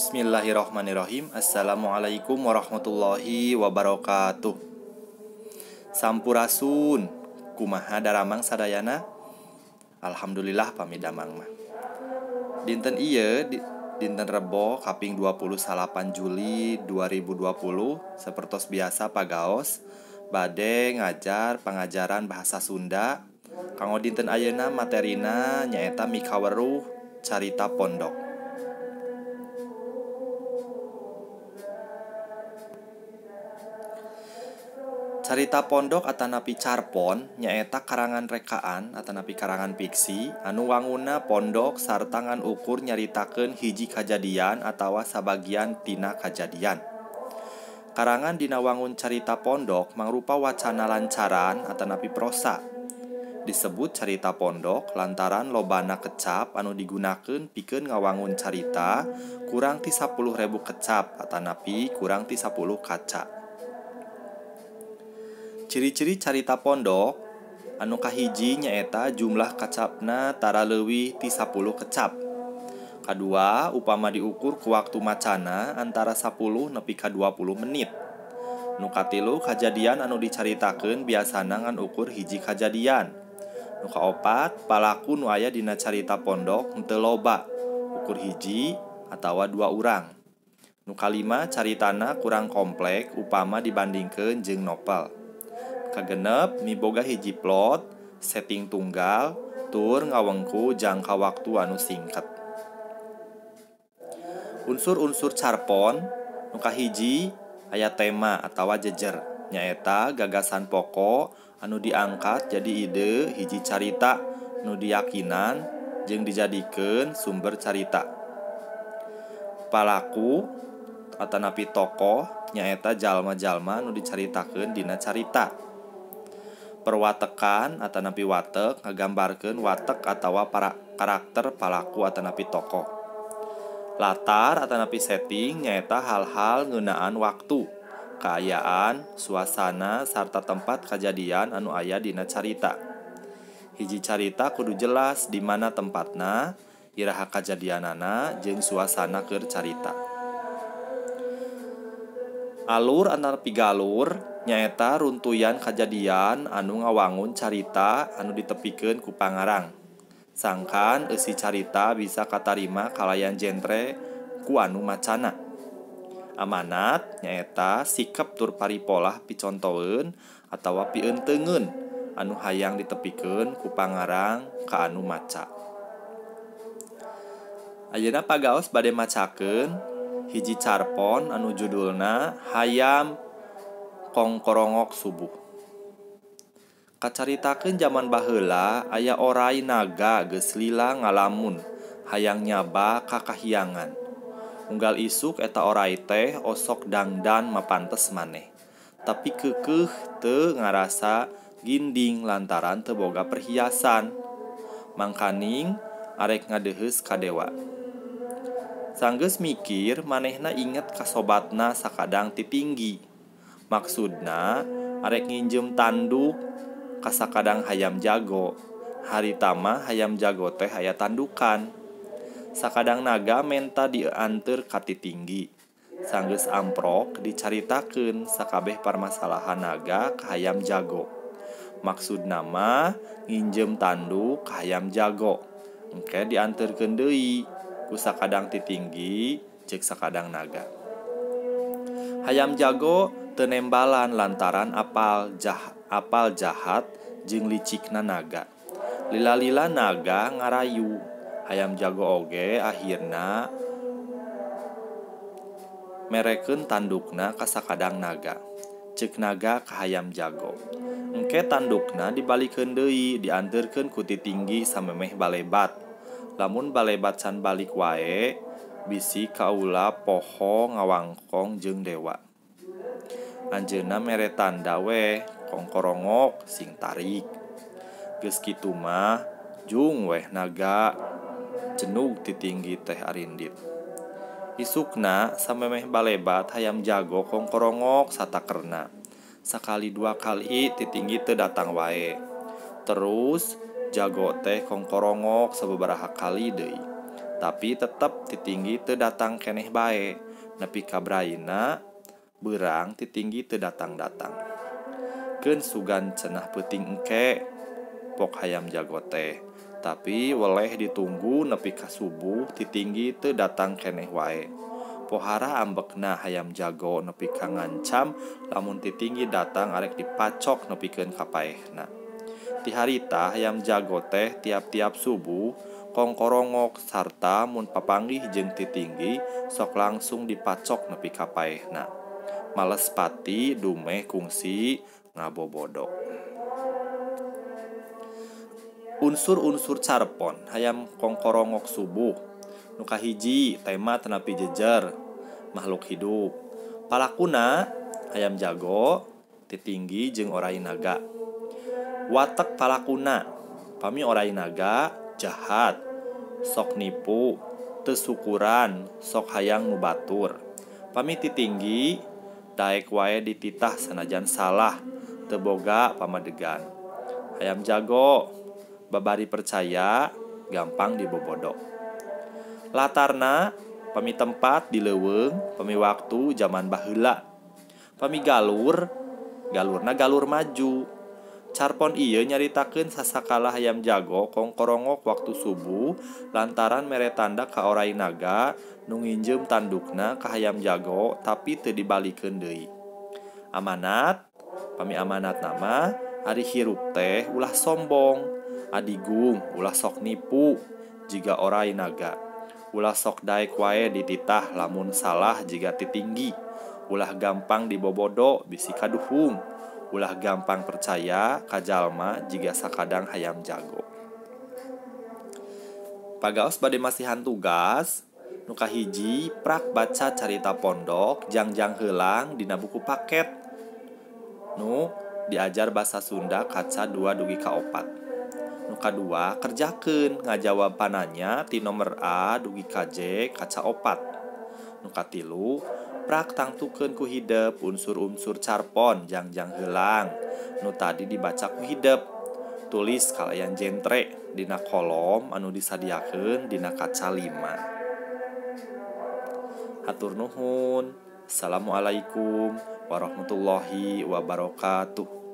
Bismillahirrahmanirrahim. Assalamualaikum warahmatullahi wabarakatuh. Sampurasun. Kumaha daramang sadayana? Alhamdulillah pami damang mah. Dinten ieu dinten Rebo kaping 28 Juli 2020 sapertos biasa pagaos bade ngajar pangajaran bahasa Sunda. Kanggo dinten ayeuna materina nyaeta mikaweruh carita pondok. Carita pondok atanapi carpon nyaeta karangan rekaan atanapi karangan fiksi anu wanguna pondok sarta ngan ukur nyaritakeun hiji kajadian atawa sabagian tina kajadian. Karangan dina wangun carita pondok mangrupa wacana lancaran atanapi prosa. Disebut carita pondok lantaran lobana kecap anu digunakeun pikeun ngawangun carita kurang ti 10.000 kecap atanapi kurang ti 10 kaca. Ciri-ciri carita pondok anu kahiji nyaeta jumlah kacapna tara leuwih ti 10 kecap. Kadua, upama diukur ku waktu macana antara 10 nepi ka 20 menit. Nu katilu, kajadian anu dicaritakeun biasana ngan ukur hiji kajadian. Nu kaopat, palaku nu aya dina carita pondok henteu loba, ukur hiji atawa dua urang. Nu kalima, caritana kurang komplek upama dibandingkeun jeung novel. Kagenep, miboga hiji plot, setting tunggal, tur ngawengku jangka waktu anu singkat. Unsur-unsur carpon nu kahiji aya tema atawa jejer, nyaeta gagasan pokok anu diangkat jadi ide hiji carita nu diyakinan jeung dijadikeun sumber carita. Palaku atanapi tokoh nyaeta jalma-jalma nu dicaritakeun dina carita. Perwatekan atanapi watek ngagambarkeun watek atawa para karakter palaku atanapi tokoh. Latar atanapi setting nyaeta hal-hal ngeunaan waktu, kaayaan, suasana sarta tempat kajadian anu aya dina carita. Hiji carita kudu jelas di mana tempatna, iraha kajadianana jeung suasana keur carita. Alur atanapi galur nyaeta runtuyan kajadian anu ngawangun carita anu ditepikeun ku pangarang. Sangkan eusi carita bisa katarima kalayan genre ku anu macana. Amanat nyaeta sikep tur paripolah picontoeun atawa pienteungeun anu hayang ditepikeun ku pangarang ka anu maca. Ayeuna pagaos bade macakeun hiji carpon anu judulna Hayam Kongkorongok Subuh. Kacaritakeun jaman baheula aya orai naga geus lila ngalamun hayang nyaba ka kahyangan. Unggal isuk eta orai teh osok dangdan mapantes maneh. Tapi keukeuh teu ngarasa ginding lantaran teu boga perhiasan. Mangkaning arek ngadeheus ka dewa. Sanggeus mikir manehna inget ka sobatna sakadang ti tinggi. Maksudna arek nginjem tanduk ka sakadang hayam jago. Harita mah hayam jago teh aya tandukan. Sakadang naga menta dianteur ka ti tinggi. Sanggeus amprok dicaritakeun sakabeh parmasalahan naga ka hayam jago. Maksudna mah nginjem tanduk ka hayam jago. Engke dianteurkeun deui ku sakadang ti tinggi ceuk sakadang naga. Hayam jago teu nembalan lantaran apal jahat jeung licikna naga. Lila-lila naga ngarayu. Hayam jago oge akhirna merekeun tandukna ka sakadang naga. Ceuk naga ka hayam jago. Engke tandukna dibalikeun deui dianteurkeun ku ti tinggi samemeh balebat. Lamun balebat can balik wae bisi kaula poho ngawangkong jeung dewa. Anjeunna mere tanda weh kongkorongok sing tarik. Geus kitu mah jung weh naga cenug ti tinggi teh arindit. Isukna samemeh balebat hayam jago kongkorongok satakerna. Sakali dua kali ti tinggi teu datang wae. Terus jago teh kongkorongok sababaraha kali deui. Tapi tetep Titinggi teu datang keneh bae. Nepi ka braina beurang Titinggi teu datang-datang. Keun sugan cenah peuting engke pok hayam jago teh. Tapi weleh ditunggu nepi ka subuh Titinggi teu datang keneh wae. Pohara ambekna hayam jago nepi ka ngancam lamun Titinggi datang arek dipacok nepikeun ka paehna. Ti harita hayam jago teh tiap-tiap subuh kongkorongok sarta mun papanggih jeung Titinggi sok langsung dipacok nepi ka paehna. Males pati dumeh kungsi ngabobodo. Unsur-unsur carpon hayam kongkorongok subuh. Nu kahiji tema tenapi jejer makhluk hidup. Palakuna hayam jago, Titinggi jeung orai naga. Watek palakuna pami orai naga jahat, sok nipu, teu syukuran, sok hayang nu batur. Pami Titinggi daek wae dititah sanajan salah, teu boga pamadegan. Hayam jago babari percaya, gampang dibobodo. Latarna pami tempat di leuweung, pami waktu zaman baheula. Pami galur, galurna galur maju. Carpon ieu nyaritakeun sasakala hayam jago kongkorongok waktu subuh lantaran mere tanda ka orai naga nu nginjeum tandukna ka hayam jago tapi teu dibalikeun deui. Amanat, pami amanat nama ari hirup teh ulah sombong, adigung ulah sok nipu jiga orai naga. Ulah sok daek wae dititah lamun salah jiga Titinggi. Ulah gampang dibobodo bisi kaduhung. Ulah gampang percaya ka jalma jiga sakadang hayam jago. Pagaos bade masihan tugas nu kahiji prak baca carita pondok jangjang heulang dina buku paket nu diajar basa Sunda kaca 2 dugi ka 4. Nu kadua kerjakeun ngajawab pananya ti nomor A dugi ka J kaca 4. Nu katilu prak tangtukeun ku hidep unsur-unsur carpon jangjang heulang nu tadi dibaca ku hidep. Tulis kalayan jentre dina kolom anu disadiakeun dina kaca 5. Hatur nuhun. Assalamualaikum warahmatullahi wabarakatuh.